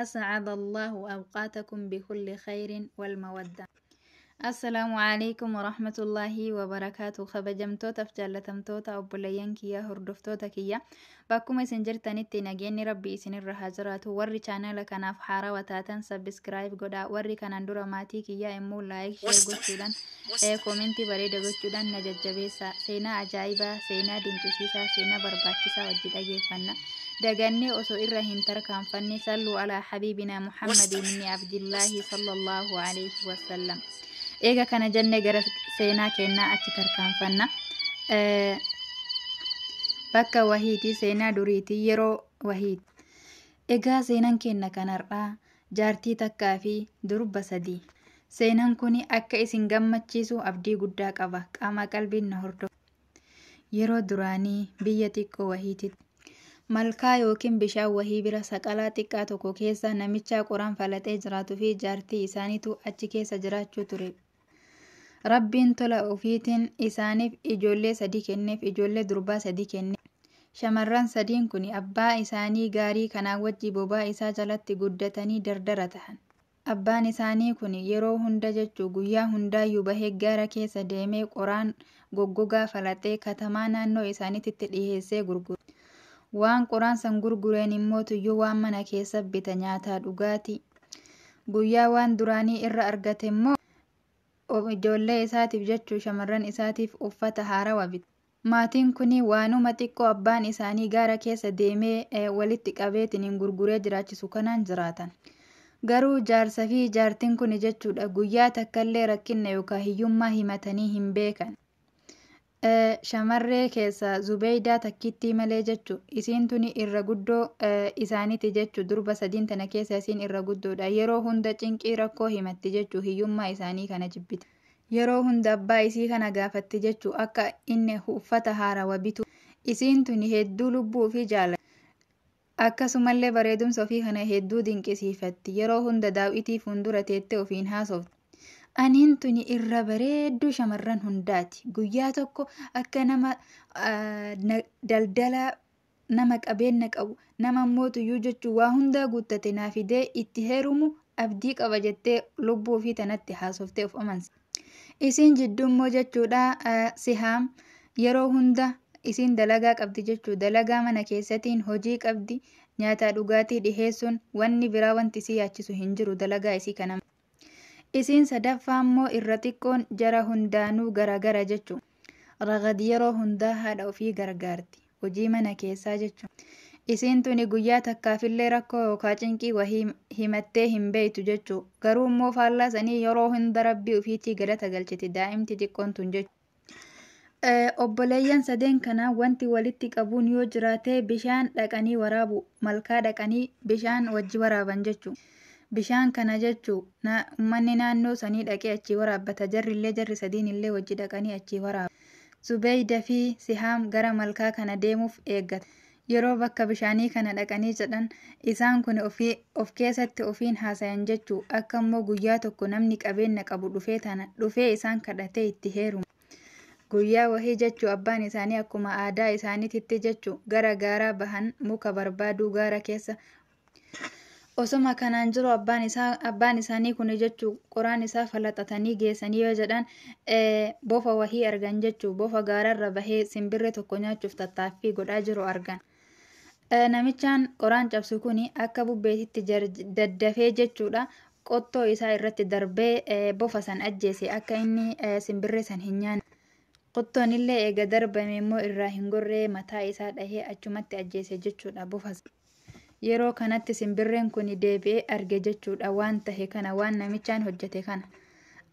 أسعد الله أوقاتكم بكل خير والمودة. Assalaamu alaikum warahmatullaahi wabarakaatu. Kabajamtootaaf jaallatamtoota obboleeyyan kiyya, hordoftoota kiyya, bakkuma isin jirtanitti nageenyi rabbii isinirra haa jiraatu. Warri chaanala kanaaf haarawaa taatan subscribe godhaa, warri kanaan dura maatii kiyyaa immoo like, share gochuudhaan, koomentii bareeda gochuudhaan na jajjabeessa. Seenaa ajaa'ibaa, seenaa dinqisiisaa, seenaa barbaachisaa wajji dhageeffanna. Dagannee osoo irra hin tarkaanfanne, salluu alaa habiibinaa Muhammad ibni Abdillaahi sallallahu alaihi wasallam. Eega kana jenne gara seenaa kennaa achi tarkaanfanna. Bakka wahiiti, seenaa duriiti, yeroo wahiiti. Egaa seenaan kenna kanarraa jaartii takkaa fi durba sadii. Seenaan kun akka isin gammachiisu abdii guddaa qaba. Qaama qalbiin na hordofa. Yeroo duraanii biyya xiqqoo wahiititti malkaa yookiin bishaan wahii bira saqalaa xiqqaa tokko keessa namicha qoraan falaxee jiraatuu fi jaartii isaaniitu achi keessa jiraachuu ture. Rabbiin tola ofiitiin isaaniif ijoollee sadii kenneef, ijoollee durbaa sadii kenneef. Shamarran sadiin kun abbaa isaanii gaarii kanaan wajji bobaa isaa jalatti guddatanii dardara ta'an. Abbaan isaanii kun yeroo hunda jechuu guyyaa hundaayyuu bahee gaara keessa deemee qoraan goggogaa falaxee katamaa naannoo isaaniitti dhiheessee gurgura. Waan qoraan san gurgureen immoo tuyyuu waan mana keessa bita, nyaataa dhugaatii. Guyyaa waan duraanii irra argate immoo ijoollee isaatiif jechuu shamarran isaatiif uffata haarawaa bita. Maatiin kun waanuma xiqqoo abbaan isaanii gaara keessa deemee walitti qabeetiin gurguree jiraachisu kanaan jiraatan. Garuu jaarsa fi jaartiin kun jechuudha guyyaa takkallee rakkina yookaan hiyyummaa himatanii hin beekan. Shamarree keessa Zubeydaa takkittii malee jechu isiin tuni irra guddoo isaaniiti jechu, durba sadiin tana keessa isiin irra guddoodha. Yeroo hunda cinqii rakkoo himatti jechu, hiyyummaa isaanii kana jibbite. Yeroo hunda abbaa isii kana gaafatti jechu akka inni uffata haarawaa bitu. Isiin tuni hedduu lubbuu ofii jaalatti. Akkasumallee bareedumsa ofii kana hedduu dinqisiifatti. Yeroo hunda daawwitii fuuldura teettee ofiin haasofti. Aniin tuni irra bareedduu shamarran hundaati. Guyyaa tokko akka nama daldalaa, nama qabeenya qabu, nama mootuyyuu jechuun waa hundaa guuttate naa fidee itti heerumu abdii qaba jettee lubbuu ofii tanatti haasoftee of amansi. Isiin jidduu immoo jechuudha Sihaam yeroo hunda isiin dalagaa qabdi jechuu, dalagaa mana keessatiin hojii qabdi, nyaataa dhugaatii dhiheessuun wanni biraa wanti isii yaachisu hin jiru dalagaa isii kana. Isiin sadaffaa immoo irra xiqqoon jara hundaanuu garagara jechuudha. Ragad yeroo hundaa haadha ofii gargaarti. Hojii mana keessaa jechuudha. Isiin tuni guyyaa takkaafillee rakkoo yookaan cinqii wahii himattee hin beektu jechuudha. Garuu immoo faallaa sanii yeroo hunda rabbii ofiitii galata galchiti daa'imti xiqqoon tun jechuudha. Obboleeyyan sadeen kana wanti walitti qabuun yoo jiraate bishaan dhaqanii waraabu. Malkaa dhaqanii bishaan wajji waraaban jechuudha. Bishaan kana jechuu uummanni naannoo sanii dhaqee achii waraabbata. Jarrillee jarri sadiin illee wajji dhaqanii achii waraabu. Zubeyda fi Sihaam gara malkaa kana deemuuf eeggata. Yeroo bakka bishaanii kana dhaqanii jedhan isaan kun of keessatti ofiin haasayan jechuu akka immoo guyyaa tokko namni qabeenya qabu dhufee isaan kadhatee itti heerumu. Guyyaa wahii jechuu abbaan isaanii akkuma aadaa isaaniititti jechuu gara gaaraa bahan muka barbaaduu gaara keessa. Osoma kanaan jiru abbaan isaanii kun jechuu qoraan isaa falaxatanii geessanii yoo jedhan bofa wahii argan jechuu, bofa gaararra bahee simbirree tokko nyaachuuf tattaaffii godhaa jiru argan. Namichaan qoraan cabsu kun akka bubbeetitti daddafee jechuudha qottoo isaa irratti darbee bofa san ajjeese akka inni simbirree san hin nyaanne. Qottoon illee eega darbame immoo irraa hin gorree mataa isaa dhahee achumatti ajjeese jechuudha bofa san. Yeroo kanatti simbirreen kun deebi'ee arge jechuudha waan tahe kana, waan namichaan hojjete kana.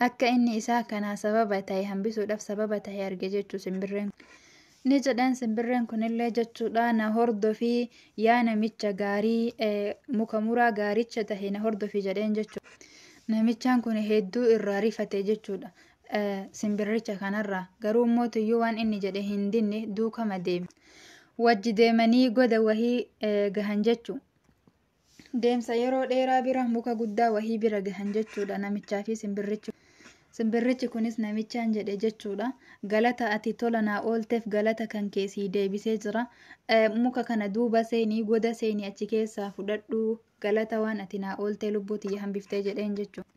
Akka inni isaa kanaa sababa ta'e hambisuudhaaf sababa ta'e arge jechuu simbirreen kun. Ni jedhan simbirreen kunillee jechuudha na hordofii yaa namicha gaarii, muka muraa gaaricha tahe na hordofii jedheen jechuudha. Namichaan kun hedduu irraa rifate jechuudha simbirricha kanarraa, garuu immoo tuyyuu waan inni jedhe hin dinne, duukama deeme. Wajji deemanii goda wahii gahan jechuudha. Deemsa yeroo dheeraa bira muka guddaa wahii bira gahan jechuudha namichaa fi simbirrichi. Simbirrichi kunis namichaan jedhe jechuudha. Galata ati tola naa oolteef galata kan kee sii deebisee jira. Muka kana duuba seenii goda seenii achi keessaa fudhadhu galata waan ati naa ooltee lubbuu tiyya hambiftee jedheen jechuudha.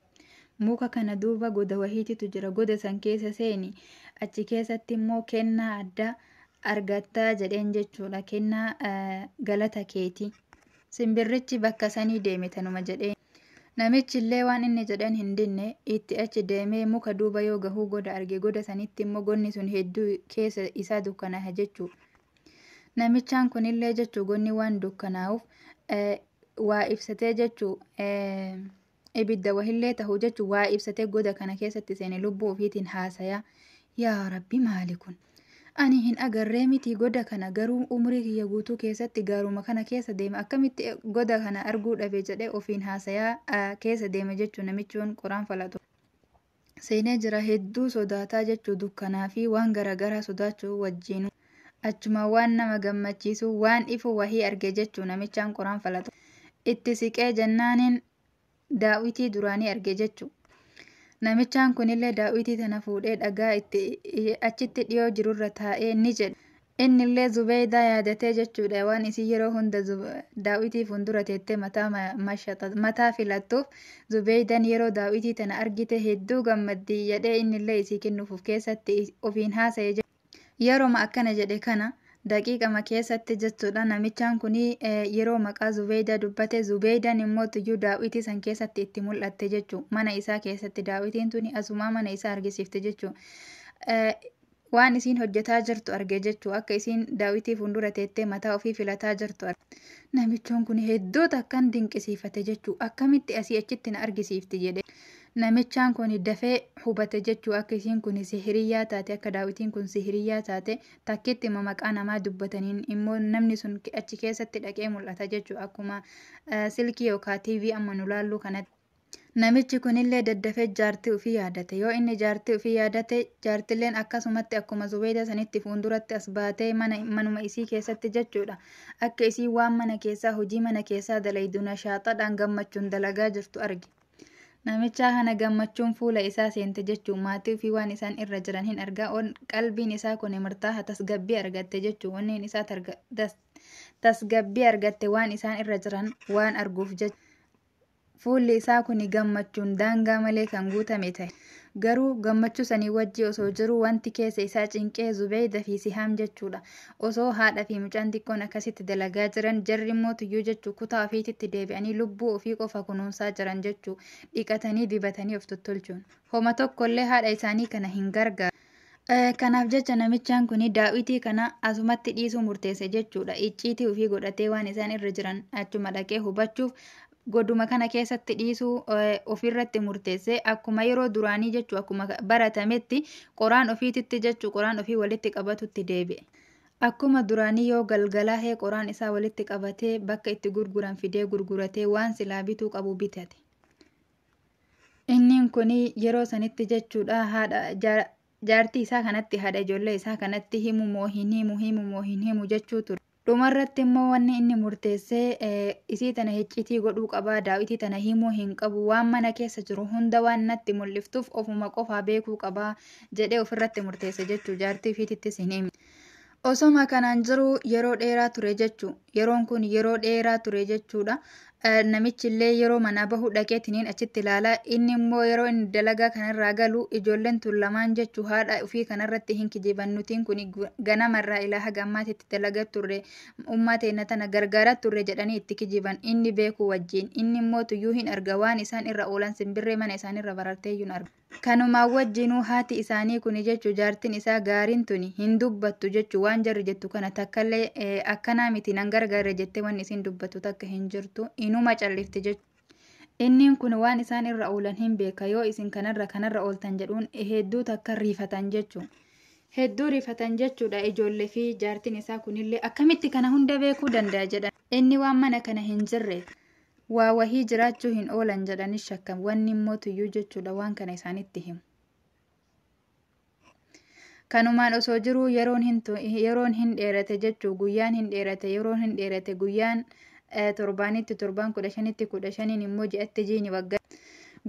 Muka kana duuba goda wahiititu jira. Goda san keessa seeni achi keessatti immoo kennaa addaa argattaa jedheen jechuudha. Kennaa galata keeti. Simbirrichi bakka sanii deeme tanuma jedheen. Namichi illee waan inni jedhan hin dinne itti achi deemee muka duuba yoo gahuu goda arge goda sanitti immoo gonni sun hedduu keessa isaa dukkanaa'a jechuudha. Namichaan kunillee jechuu gonni waan dukkanaa'uuf waa ibsatee jechuu ibidda wahillee ta'uu jechuu waa ibsatee goda kana keessatti seene lubbuu ofiitiin haasayaa. Yaa Rabbi maali kun? Ani hin agarree miti goda kana garuu umurii kiyya guutuu keessatti gaaruma kana keessa deema akkamitti goda kana arguu dhabe jedhee ofiin haasayaa keessa deema jechuu namichi qoraan falatu. Seenee jira hedduu sodaataa jechuu dukkanaa fi waan garaagaraa sodaachuu wajjin achuma waan nama gammachiisu waan ifu wahii arge jechuu namichaan qoraan falatu. Itti siqee jennaaniin daawwitii duraanii arge jechuu. Namichaan kunillee daawwitii tana fuudhee dhagaa itti achitti dhiyoo jirurra taa'ee ni jedhe. Innillee Zubeeydaa yaadatee jechuudha waan isii yeroo hunda daawwitii fuuldura teettee mataa filattuuf Zubeeydaan yeroo daawwitii tana argite hedduu gammaddi jedhee innillee isii kennuuf of keessatti ofiin haasa'e. Yeroma akkana jedhe kana daqiiqama keessatti jechuudha namichaan kun yeroo maqaa Zubeeydaa dubbate Zubeeydaan immoo tuyyuu daawwitii san keessatti itti mul'atte jechuu mana isaa keessatti daawwitiin tuni asumaa mana isaa argisiifte jechuu waan isiin hojjetaa jirtu arge jechuu akka isiin daawwitii fuuldura teettee mataa ofii filataa jirtu arge. Namichoon kun hedduu takkan dinqisiifate jechuu akkamitti asii achitti na argisiifti jedhe. Namichaan kun dafee hubate jechuu akka isiin kun sihiriyyaa taate akka daawwitiin kun sihiriyyaa taate takkitti maqaa namaa dubbataniin immoo namni sun achi keessatti dhaqee mul'ata jechuu akkuma silkii yookaan TV amma nu laallu kanatti. Namichi kunillee daddafee jaartii ofii yaadate. Yoo inni jaartii ofii yaadate jaartilleen akkasumatti akkuma Zubeeyda sanitti fuulduratti as baatee manuma isii keessatti jechuudha. Akka isii waan mana keessaa hojii mana keessaa dalaydu nashaaxaadhaan gammachuun dalagaa jirtu arge. Namicha kana gammachuun fuula isaa seente jechuun maatii ofii waan isaan irra jiran hin argaa. Qalbiin isaa kun murtaaha tasgabbii argatte jechuun onneen isaa tasgabbii argatte waan isaan irra jiran waan arguuf jechuudha. Fuulli isaa kun gammachuun daangaa malee kan guutame ta'e. Garuu gammachuu sanii wajji osoo jiru wanti keessa isaa cinqee Zubeeyda fi Sihaam jechuudha. Osoo haadha fi mucaan xiqqoon akkasitti dalagaa jiran jarri immoo tuyyuu jechuu kutaa ofiititti deebi'anii lubbuu ofii qofa kunuunsaa jiran jechuu dhiqatanii dibatanii of tottolchuun. Homa tokkollee haadha isaanii kana hin gargaaru. Kanaaf jecha namichaan kun daawwitii kana asumatti dhiisuu murteesse jechuudha. Icciitii ofii godhatee waan isaan irra jiran achuma dhaqee hubachuuf goduma kana keessatti dhiisuu ofirratti murteesse akkuma yeroo duraanii jechuu akkuma baratametti qoraan ofiititti jechuu qoraan ofii walitti qabatutti deebi'e. Akkuma duraanii yoo galgalaahee qoraan isaa walitti qabatee bakka itti gurguran fidee gurguratee waan silaa bituu qabu bitate. Inni kun yeroo sanitti jechuudha haadha jaartii isaa kanatti haadha ijoollee isaa kanatti himu moo hin himu himu moo hin himu jechuu ture. Dhumarratti immoo wanni inni murteessee isii tana icciitii godhuu qabaa daawwitii tana himuu hin qabu waan mana keessa jiru hunda waan natti mul'iftuuf ofuma qofaa beekuu qabaa jedhee ofirratti murteesse jechuu jaartii ofiitittis hin himne. Osoma kanaan jiru yeroo dheeraa ture jechuu yeroon kun yeroo dheeraa ture jechuudha. Namichi illee yeroo manaa bahu dhaqeetiniin achitti ilaala. Inni immoo yeroo inni dalagaa kanarraa galu ijoolleen tun lamaan jechuu haadha ofii kanarratti hin kijiban nutiin kun ganamarraa ilaa haga ammaatitti dalagaa turre ummaa teenya tana gargaaraa turre jedhanii itti kijiban inni beeku wajjin inni immoo tuyyuu hin arga waan isaan irra oolan simbirree mana isaanirra bararteeyyuu hin arga. Kanumaan wajjinuu haati isaanii kun jechuu jaartiin isaa gaariin tuni hin dubbattu jechuu waan jarri jettu kana takkallee akkanaa miti nan gargaarre jettee wanni isin dubbattu takka hin jirtu inuma callifti jechuudha. Inni kun waan isaan irra oolan hin beeka yoo isin kanarra kanarra ooltan jedhuun hedduu takka riifatan jechuudha. Hedduu riifatan jechuudha ijoollee fi jaartiin isaa kunillee akkamitti kana hunda beekuu danda'a jedhan. Inni waan mana kana hin jirre waa wahii jiraachuu hin oolan jedhanii shakkan wanni immoo tuyyuu jechuudha waan kana isaanitti himu. Kanumaan osoo jiruu yeroon hin dheerate jechuu guyyaan hin dheerate yeroon hin dheerate guyyaan torbaanitti torbaan 15tti 15 immoo ji'atti jiini waggaa.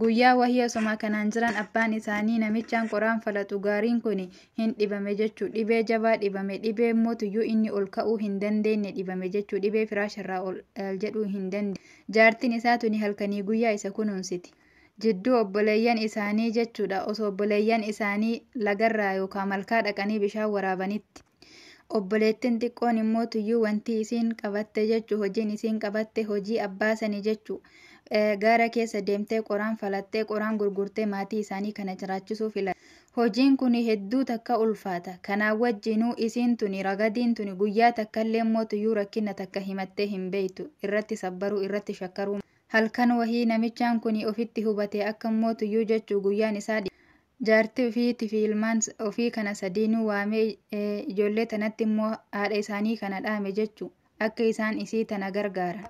Guyyaa wahii osoma kanaan jiran abbaan isaanii namichaan qoraan falaxu gaariin kun hin dhibame jechuu, dhibee jabaa dhibame, dhibee mootuyyuu inni ol ka'uu hin dandeenye dhibame jechuu, dhibee firaasharraa ol jedhuu hin dandeenye. Jaartiin isaa tuni halkanii guyyaa isa kunuunsiti. Jidduu obboleeyyan isaanii jechuudha, osoo obboleeyyan isaanii lagarraa yookaan malkaa dhaqanii bishaan waraabanitti. Obboleettiin xiqqoon immoo tuyyuu wanti isiin qabatte jechuu, hojiin isiin qabatte hojii abbaa sanii jechuu, gaara keessa deemtee qoraan falattee qoraan gurgurtee maatii isaanii kana jiraachisuu filata. Hojiin kun hedduu takka ulfaata. Kanaan wajjinuu isiin tuni ragadiin tuni guyyaa takkallee mootuyyuu rakkina takka himattee hin beektu. Irratti sabbaruu, irratti shakkaruu. Halkan wahii namichaan kun ofitti hubate akka mootuyyuu jechuu guyyaan isaa jaartii ofiitii fi ilmaan ofii kana sadiinuu waamee ijoollee tanatti immoo haadha isaanii kana dhaame jechuu, akka isaan isii tana gargaaran.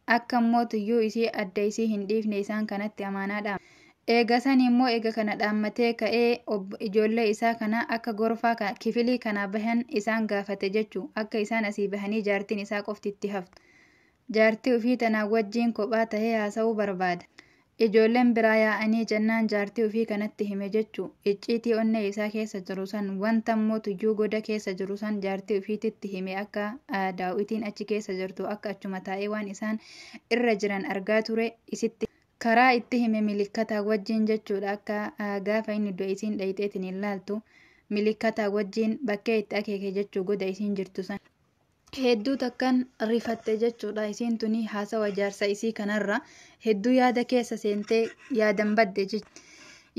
Akka mootuyyuu isii adda isii hin dhiifne isaan kanatti amaanaa dhaame. Eega san immoo eega kana dhaammatee ka'ee ijoollee isaa kana akka gorfaa kifilii kana bahan isaan gaafate jechuu, akka isaan asii bahanii jaartiin isaa qofti itti haftu. Jaartii ofii tanaa wajjiin kophaa tahee haasa'uu barbaada. Ijoolleen biraa yaa'anii jennaan jaartii ofii kanatti hime jechuu, icciitii onnee isaa keessa jiru san, wanta mootuyyuu goda keessa jiru san jaartii ofiititti hime, akka daawwitiin achi keessa jirtu, akka achuma taa'ee waan isaan irra jiran argaa ture isitti karaa itti hime milikkataa wajjiin jechuudha, akka gaafa inni iddoo isiin dhayixeetiin hin laaltu milikkataa wajjiin bakkee itti akeeke jechuu goda isiin jirtu san. Hedduu takkan rifatte jechuudha isiin tuni haasawa jaarsa isii kanarra hedduu yaada keessa seentee yaadan badde jechuudha.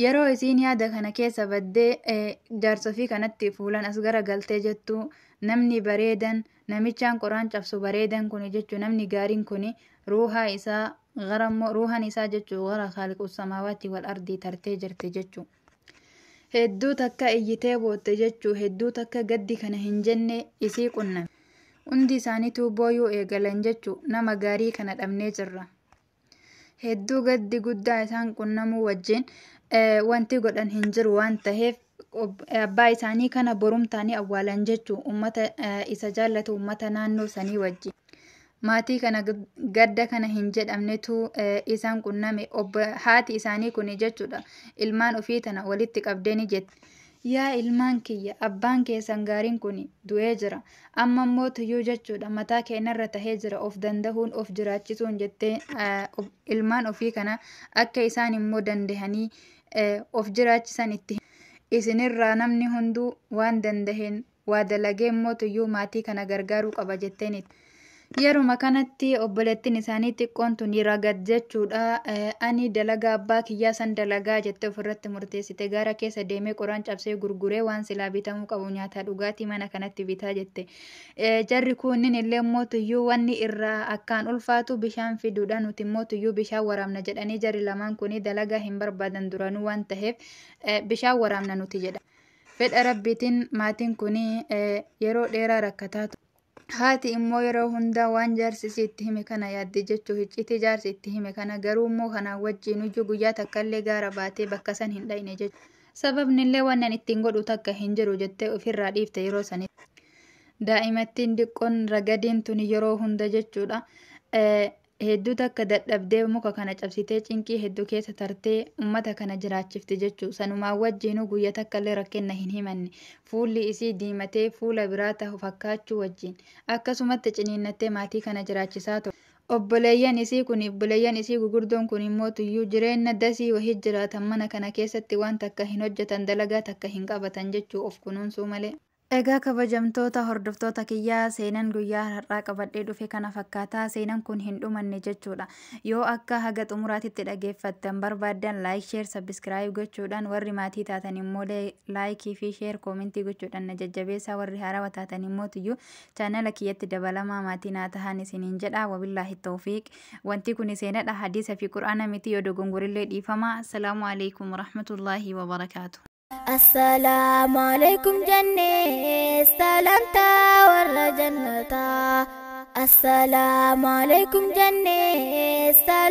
Yeroo isiin yaada kana keessa baddee jaarsa ofii kanatti fuulan as gara galtee jettu, namni bareedan namichaan qoraan cabsu bareedan kuni jechuu, namni gaariin kuni ruuhaa isaa gara ruuhaan isaa jechuu gara khaaliqu samaawaati wal ardii tartee jirti jechuu. Hedduu takka iyyitee bootte jechuu, hedduu takka gaddi kana hin jenne isii qunname. Hundi isaaniituu booyuu eegalan jechuu, nama gaarii kana dhabnee jirra. Hedduu gaddi guddaa isaan qunnamuu wajjin wanti godhan hin jiru waan taheef abbaa isaanii kana borumtaanii awwaalan jechuu, ummata isa jaallatu, ummata naannoo sanii wajjin. Maatii kana gadda kana hin jedhamnetu isaan qunname. Haati isaanii kun jechuudha ilmaan ofii tana walitti qabdee ni jetti. Yaa ilmaan kiyya, abbaan keessan gaariin kun du'ee jira. Amma immoo tuyyuu jechuudha mataa keenyarra tahee jira of dandahuun of jiraachisuun jettee ilmaan ofii kana akka isaan immoo dandahanii of jiraachisan itti. Isinirraa namni hunduu waan dandaheen waa dalagee immoo tuyyuu maatii kana gargaaruu qaba jetteen itti. Yeruma kanatti obboleettiin isaanii xiqqoon tun ragad jechuudha. Ani dalagaa abbaa kiyyaa san dalagaa jettee ofirratti murteessite, gaara keessa deemee qoraan cabsee gurguree waan silaa bitamuu qabu nyaata dhugaatii mana kanatti bitaa jette. Jarri kunniin illee mootuyyuu wanni irraa akkaan ulfaatu bishaan fiduudha, nuti mootuyyuu bishaan waraabna jedhanii jarri lamaan kuni dalagaa hin barbaadan duranuu waan taheef bishaan waraabna nuti jedha. Fedha rabbiitiin maatiin kuni yeroo dheeraa rakkataa. Haati immoo yeroo hundaa waan jaarsi isii itti hime kana yaadde jechuu, icciitii jaarsi itti hime kana, garuu immoo kanaan wajjin iyyuu guyyaa takkallee gaara baatee bakka san hin dhayne jechuudha. Sababni illee waan ani ittiin godhu takka hin jiru jettee ofirraa dhiifte yeroo sanitti. Daa'imattiin diqqoon ragadiin tuni yeroo hunda jechuudha. Hedduu takka dadhabdee muka kana cabsitee cinqii hedduu keessa tartee ummata kana jiraachifti jechuu. Sanumaan wajjinuu guyyaa takka illee rakkina hin himanne. Fuulli isii diimatee fuula biraa tahu fakkaachuu wajjin akkasumatti ciniinnattee maatii kana jiraachisaa ture. Obboleeyyan isii kun, obboleeyyan isii gugurdoon kun immoo tuyyuu jireenya dasii wahii jiraatan mana kana keessatti waan takka hin hojjetan, dalagaa takka hin qabatan jechuu, of kunuunsuu malee. Egaa kabajamtoota hordoftoota kiyyaa, seenan guyyaa har'aa qabadhee dhufe kana fakkaataa. Seenan kun hin dhumanne jechuudha. Yoo akka haga xumuraatitti dhageeffattan barbaaddan like, share, subscribe gochuudhaan, warri maatii taatan immoo like fi share, comment gochuudhaan na jajjabeessaa, warri haarawaa taatan immoo tuyyuu chaanala kiyyatti dabalamaa maatii naa tahan isiniin jedha. Wabillaahi tawfiiq. Wanti kun seenadha, hadiisa fi qur'aana miti, yoo dogongorillee dhiifama. Assalaamu alaikum warahmatullaahi wabarakaatu. Assalaamu alaikum jennee salaamtaa warra jannataa. Assalaamu alaikum jennee salaamtaa.